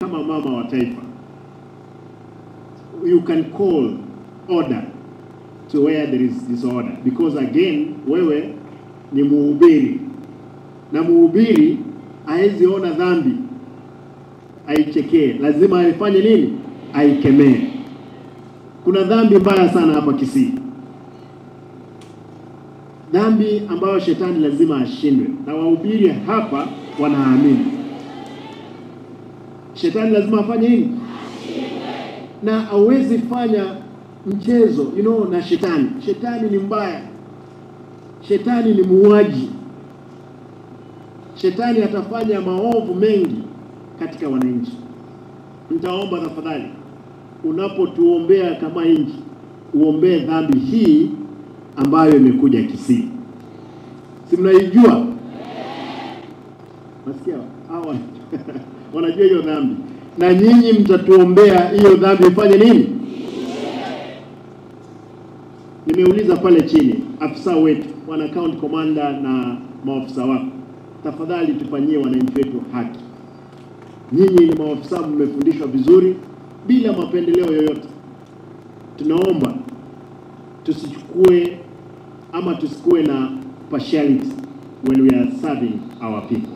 Kama mama wa taifa, you can call order to where there is disorder, because again wewe ni muhubiri, na muhubiri haezi ona dhambi aichekee, lazima aifanye nini? Aikemee. Kuna dhambi mbaya sana hapa Kisii, dhambi ambayo shetani lazima ashindwe, na wahubiri hapa wanaamini shetani lazima afanye nini, na hawezi fanya mchezo na shetani. Shetani ni mbaya, shetani ni muuaji, shetani atafanya maovu mengi katika wananchi. Nitaomba tafadhali, unapotuombea kama nchi, uombee dhambi hii ambayo imekuja Kisii. Si mnaijua? Nasikia hawa wanajua hiyo dhambi, na nyinyi mtatuombea hiyo dhambi ifanye nini? Nimeuliza pale chini afisa wetu, wana county commander na maafisa wako, tafadhali tufanyie wananchi wetu haki. Nyinyi ni maafisa, mmefundishwa vizuri bila mapendeleo yoyote. Tunaomba tusichukue ama tusikue na partiality when we are serving our people.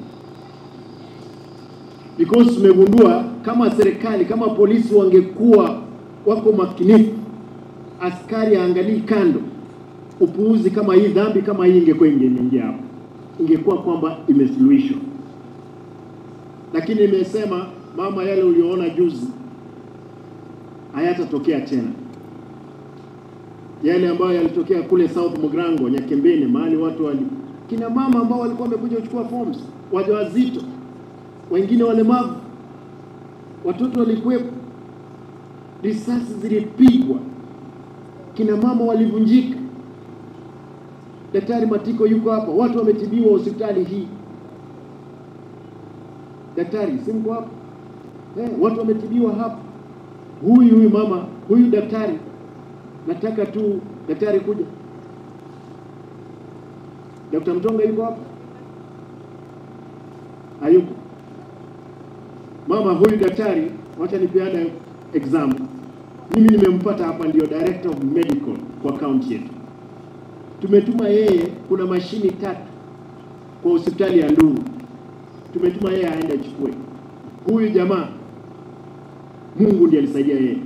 Because tumegundua kama serikali, kama polisi wangekuwa wako makinifu, askari aangalii kando, upuuzi kama hii, dhambi kama hii ingekuwa ingeingia hapo, ingekuwa kwamba imesuluhishwa. Lakini nimesema mama, yale uliyoona juzi hayatatokea tena. Yale ambayo yalitokea kule South Mugrango, Nyakembeni, mahali watu wali, kina mama ambao walikuwa wamekuja kuchukua forms, wajawazito, wengine walemavu, watoto walikuwepo, risasi zilipigwa, kina mama walivunjika. Daktari Matiko yuko hapa, watu wametibiwa hospitali hii. Daktari, si mko hapa? Watu wametibiwa hapa. Huyu mama, huyu daktari, nataka tu daktari kuja. Dr. Mtonga yuko hapa? Hayuko. Mama huyu daktari, wacha nipeane example. Mimi nimempata hapa, ndio director of medical kwa county yetu. Tumetuma yeye, kuna mashini 3 kwa hospitali ya Nduru. Tumetuma yeye aende achukue. Huyu jamaa, Mungu ndiye alisaidia yeye.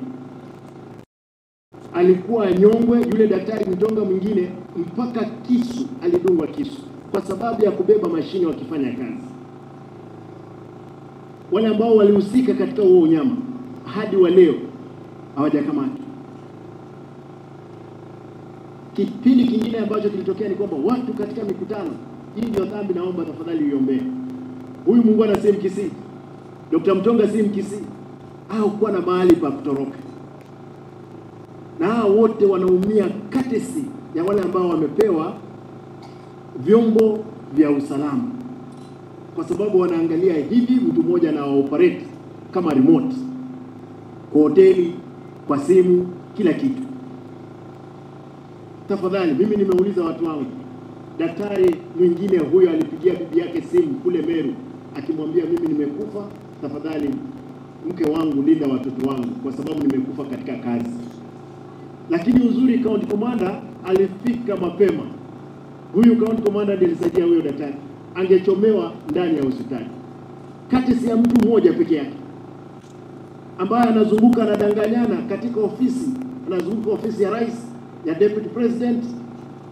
Alikuwa anyongwe, yule daktari Mtonga mwingine mpaka kisu, alidungwa kisu kwa sababu ya kubeba mashini wakifanya kazi. Wale ambao walihusika katika huo unyama hadi wa leo hawajakamatwa. Kipindi kingine ambacho kilitokea ni kwamba watu katika mikutano, hii ndio dhambi, naomba tafadhali uiombee. Huyu muungwana si Mkisii, Dr. Mtonga si Mkisii, au kuwa na mahali pa kutoroka. Na hao wote wanaumia katesi ya wale ambao wamepewa vyombo vya usalama, kwa sababu wanaangalia hivi mtu mmoja na operate kama remote kwa hoteli, kwa simu, kila kitu. Tafadhali, mimi nimeuliza watu wangu, daktari mwingine huyo alipigia bibi yake simu kule Meru akimwambia mimi nimekufa, tafadhali mke wangu linda watoto wangu kwa sababu nimekufa katika kazi. Lakini uzuri county commander alifika mapema. Huyu county commander ndiye alisaidia huyo daktari, angechomewa ndani ya hospitali. Kati ya mtu mmoja peke yake ambaye anazunguka anadanganyana katika ofisi, anazunguka ofisi ya rais, ya deputy president,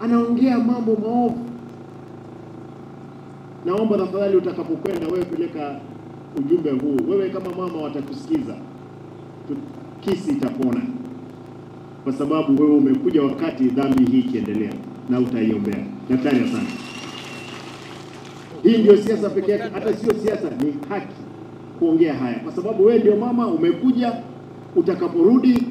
anaongea mambo maovu. Naomba tafadhali utakapokwenda wewe peleka ujumbe huu. Wewe kama mama watakusikiza. Kisii itapona. Kwa sababu wewe umekuja wakati dhambi hii ikiendelea na utaiombea. Daktari, asante. Hii ndio siasa pekee yake, hata sio siasa, ni haki kuongea haya. Kwa sababu wewe ndio mama umekuja, utakaporudi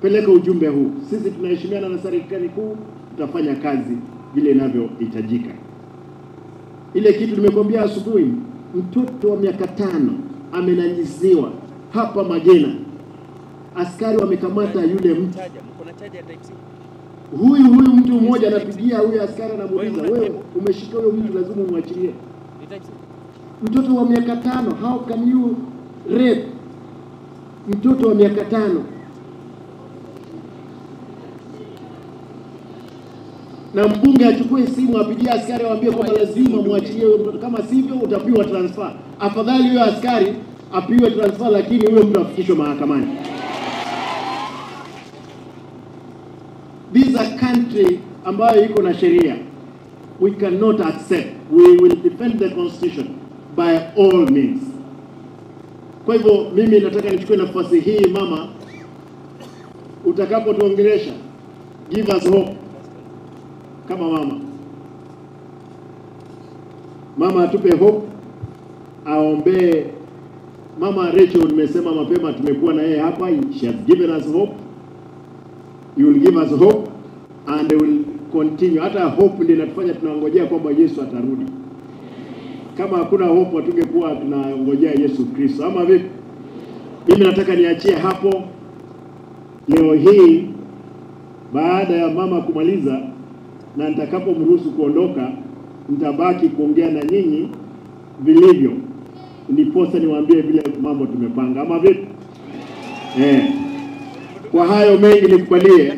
peleka ujumbe huu. Sisi tunaheshimiana na serikali kuu, tutafanya kazi vile inavyohitajika. Ile kitu nimekuambia asubuhi, mtoto wa miaka 5 amenanyiziwa hapa Magena. Askari wamekamata yule mtu. Huyu mtu mmoja anapigia huyu askari anamuuliza, wewe umeshika huyo mtu, lazima umwachilie. Mtoto wa miaka 5, how can you Rape mtoto wa miaka 5. Na mbunge achukue simu apigie askari awaambie kwamba lazima muachilie huyo mtoto, kama sivyo utapiwa transfer. Afadhali huyo askari apiwe transfer, lakini huyo mtu afikishwe mahakamani. This is a country ambayo iko na sheria. We cannot accept. We will defend the constitution by all means. Kwa hivyo mimi nataka nichukue nafasi hii, mama, utakapotuongelesha, give us hope. Kama mama, mama atupe hope, aombee. Mama Rachel, nimesema mapema, tumekuwa na yeye hapa, she has given us hope. You will give us hope and will continue. Hata hope ndio inatufanya tunangojea kwamba Yesu atarudi. Kama hakuna hope hatungekuwa tunangojea Yesu Kristo, ama vipi? Mimi nataka niachie hapo leo hii, baada ya mama kumaliza, na nitakapomruhusu kuondoka nitabaki kuongea na nyinyi vilivyo, ndiposa niwaambie vile mambo tumepanga, ama vipi? Kwa hayo mengi nikubalie.